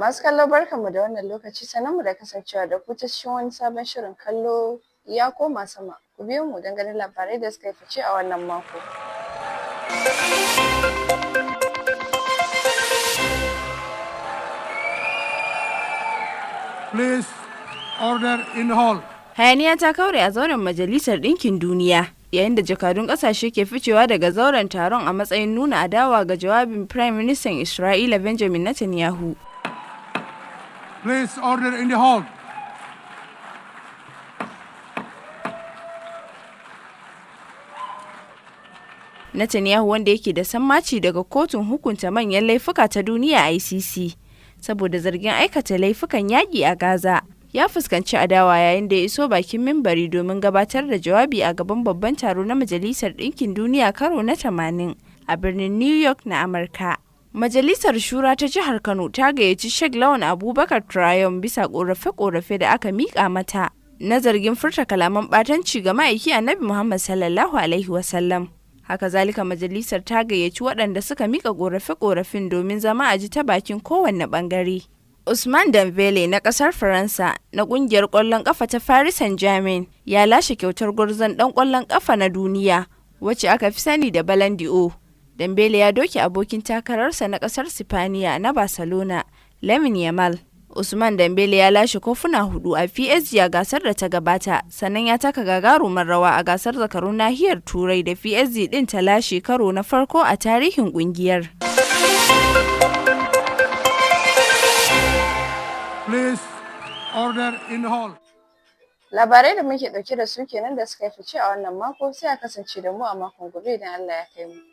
Masu kallo, barkanmu da wannan lokaci, mu da kasancewa da ku ta cikin wani sabon shirin Kallo Ya Koma Sama. Ku biyo mu don ganin labarai da suka yi fice a wannan mako. Please, order in the hall. Hayaniya ta kaure a zauren Majalisar Ɗinkin Duniya yayin da jakadun ƙasashe ke ficewa daga zauren taron a matsayin nuna adawa ga jawabin Prime Minister Isra'ila Benjamin Netanyahu. Please, order in the hall. Netanyahu, wanda yake da sammaci daga kotun hukunta manyan laifuka ta duniya ICC saboda zargin aikata laifukan yaƙi a Gaza, ya fuskanci adawa yayin da ya iso bakin mimbari domin gabatar da jawabi a gaban babban taro na Majalisar Ɗinkin Duniya karo na 80 a birnin New York na Amurka. Majalisar Shura ta Jihar Kano ta gayyaci Sheikh Lawan Abubakar Trayon bisa ƙorafe-ƙorafe da aka miƙa mata na zargin furta kalaman ɓatanci ga ma'aiki Annabi Muhammad sallallahu alaihi wasallam. Haka zalika, majalisar ta gayyaci waɗanda suka mika ƙorafe-ƙorafin domin zama a ji ta bakin kowanne ɓangare. Usman Dembele na ƙasar Faransa na ƙungiyar ƙwallon ƙafa ta Paris Saint-Germain ya lashe kyautar gwarzon ɗan ƙwallon ƙafa na duniya, wacce aka fi sani da Ballon d'Or. Dembele ya doke abokin takararsa na ƙasar Sipaniya na Barcelona, Lamine Yamal. Usman Dembele ya lashe kofuna hudu a PSG a gasar da ta gabata, sannan ya taka gagarumar rawa a gasar zakarun nahiyar Turai da PSG din ta lashe karo na farko a tarihin kungiyar. Please, order in the hall. Labarai da muke ɗauke da su kenan da suka yi fice a wannan mako. Sai a kasance da mu a makon gobe idan Allah ya kai mu.